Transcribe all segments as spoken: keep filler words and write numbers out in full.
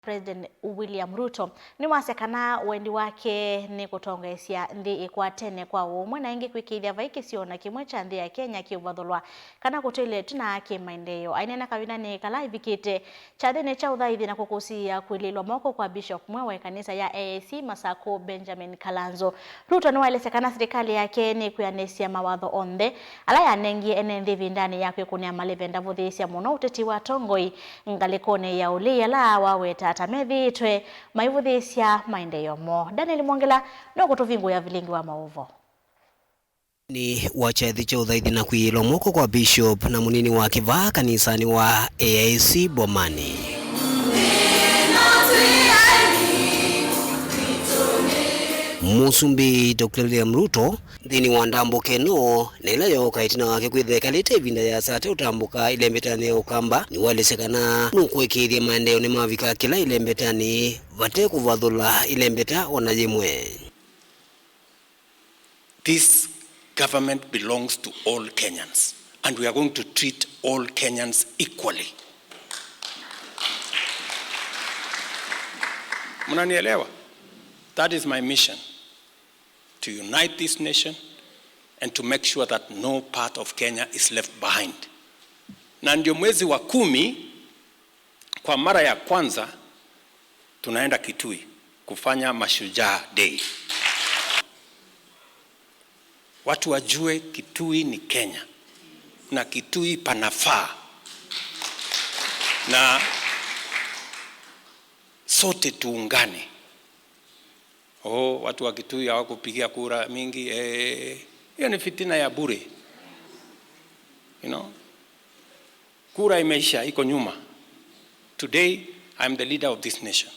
President William Ruto nĩwasya kana wendi wake nĩ kũtongoesya nthĩ ĩkwatene kwa ũmwe na ĩngĩ kwĩkĩĩthya vai kĩsio na kĩmwe kya nthĩ ya Kenya kĩũvathũlwa kana kũtw'ĩlĩtw'a na kĩmaendeeo. Aineena kavindanĩ kala aivikĩte kyathĩnĩ kya ũthaithi na kũkũsĩĩa kũilĩĩlwa moko kwa Bishop mweũ wa ĩkanisa ya A I C Masakũ, Benjamin Kalanzo. Ruto nĩwaelesya kana silikalĩ yake nĩkwĩanĩsya mawatho onthe ala yanengie ene nthĩ ĩvindanĩ ya kwĩkũnĩa malĩve ndavũthĩĩsya mũno ũteti wa atongoi ngalĩkonĩ ya ũlei ala waweta ta methĩĩtwe maivũthĩĩsya maendeeo moo. Daniel Mwongela nũkũtũvingũĩa vilingi wa maũvoo. Nĩ wa kyathĩ kya ũthaithi na kwĩĩlwa moko kwa Bishop na mũnini wake vaa kanisanĩ wa A I C Bomani. Mũsumbĩ Doctor William Ruto, nthĩnĩ wa ndambũka ĩno, na ĩla yooka ĩtina wake kwĩthĩa ekalĩte ĩvinda yĩasa ateũtambũka ĩlembetanĩ ya Ũkamba, nĩwaelesya kana nũkũĩkĩĩthya maendeeo nĩmavika kĩla ĩlembetanĩ vate kũvathũla ĩlembeta o na yĩmwe. This government belongs to all Kenyans, and we are going to treat all Kenyans equally. Mnanielewa? That is my mission, to unite this nation and to make sure that no part of Kenya is left behind. Na ndio mwezi wa kumi, kwa mara ya kwanza, tunaenda Kitui kufanya Mashujaa Day. Watu wajue Kitui ni Kenya, na Kitui panafaa, na sote tuungane. Oh, watu wa Kitui hawakupigia kura mingi. Eh, hiyo ni fitina ya bure. You know? Kura imeisha, iko nyuma. Today, I am the leader of this nation.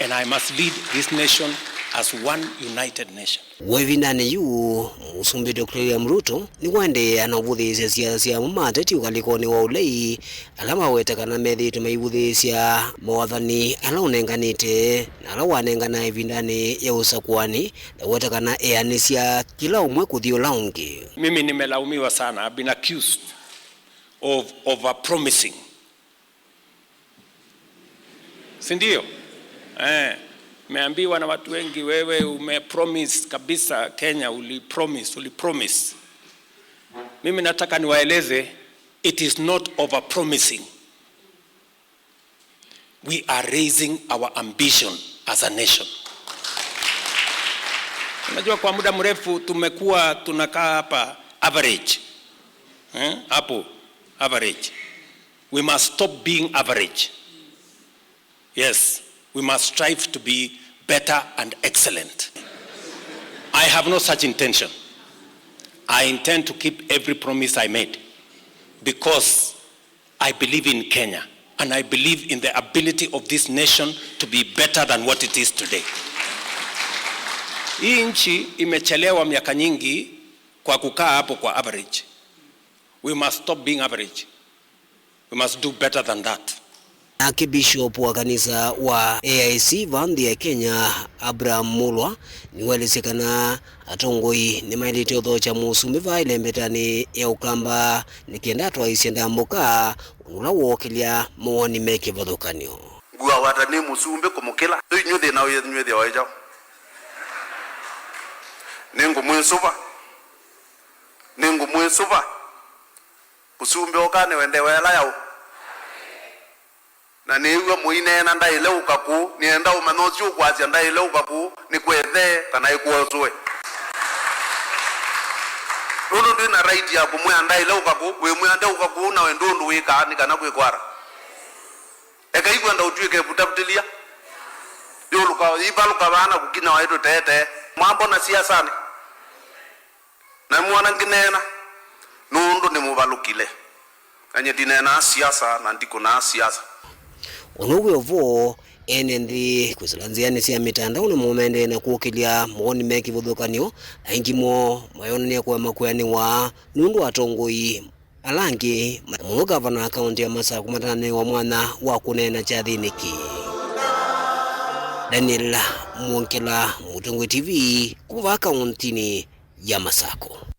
And I must lead this nation as one united nation. Wĩvindanĩ yu, Mũsumbĩ Doctor William Ruto nĩwaendeea na ũvũthĩĩsya siasa sya amwe ma ateti ũkalĩkonĩ wa ũlei, ala maweta kana methĩĩtwe maivũthĩĩsya mawathani ala ũnenganĩte na ala wanengana ĩvindanĩ ya ũsakũani, na weta kana eanĩsya kĩla ũmwe kũthi ũla ũngĩ. Mimi nimelaumiwa sana, I've been accused of overpromising. Si ndio? Eh, meambiwa na watu wengi, "Wewe umepromise kabisa Kenya, ulipromise, ulipromise." Mimi nataka niwaeleze, it is not overpromising. We are raising our ambition as a nation. Unajua, kwa muda mrefu tumekuwa tunakaa hapa average. Eh, hapo average. We must stop being average. Yes, we must strive to be better and excellent. I have no such intention. I intend to keep every promise I made because I believe in Kenya and I believe in the ability of this nation to be better than what it is today. Hii nchi imechelewa miaka nyingi kwa kukaa hapo kwa average. We must stop being average. We must do better than that. Nake Bishop wa kanisa wa A I C vaa nthĩ ya Kenya, Abraham Mulwa, nĩwaelesye kana atongoi nĩmaĩlĩte ũthokya mũsumbĩ vaa ĩlembetanĩ ya Ũkamba nĩ kenda atwaĩĩsye ndambũka ũndũ ũla wookĩlya mawoni me kĩvathũkany'o. Ngua wata nĩ mũsumbĩ kũmũkĩla. Yu inyw'ĩ thĩna wenyu wĩthĩawa wĩ kyaũ? Nĩngũmwĩsũva. Nĩngũmwĩsũva. Mũsumbĩ oka nĩwendewe ĩla yaũ. Na nĩĩw'a mũineena, "Ndaĩle ũka kũũ." Nĩenda ũmanya ũsu ũkwasya, "Ndaĩle ũka kũũ," nĩ kwethe kana ĩkwosũe. Nũndũ ndwĩ na right ya kũmwĩa, "Ndaĩle ũka kũũ," wĩmwĩa, "Ndaĩle ũka kũũ," na we ndũ ũndũ wĩkaa nĩ kana kwĩkwara. Ekai kwenda ũtw'ĩke ĩvutavutĩlya. Yũlũka, ivalũka vaa na kũkinya waĩ tũteetee. Mwambona siasanĩ? Na mwona ngĩneena, nũndũ nĩmũvalũkile. Na nyie ndineenaa siasa, na ndikũnaa siasa. Ũndũ wĩ o vo, ene nthĩ kwĩsĩla nzĩanĩ sya mĩtandao nĩmo maendee na kũkĩlya mawoni me kĩvathũkany'o, aingĩ moo mayonany'a kũema kwĩanĩwa nũndũ atongoi ala angĩ, mũno ngavana wa kaũntĩ ya Masakũ, matananĩwa mwanya wa kũneena kyathĩnĩ kĩĩ. Daniel Mwongela, Mũtongoi T V, kuma vaa kaũntĩnĩ ya Masakũ.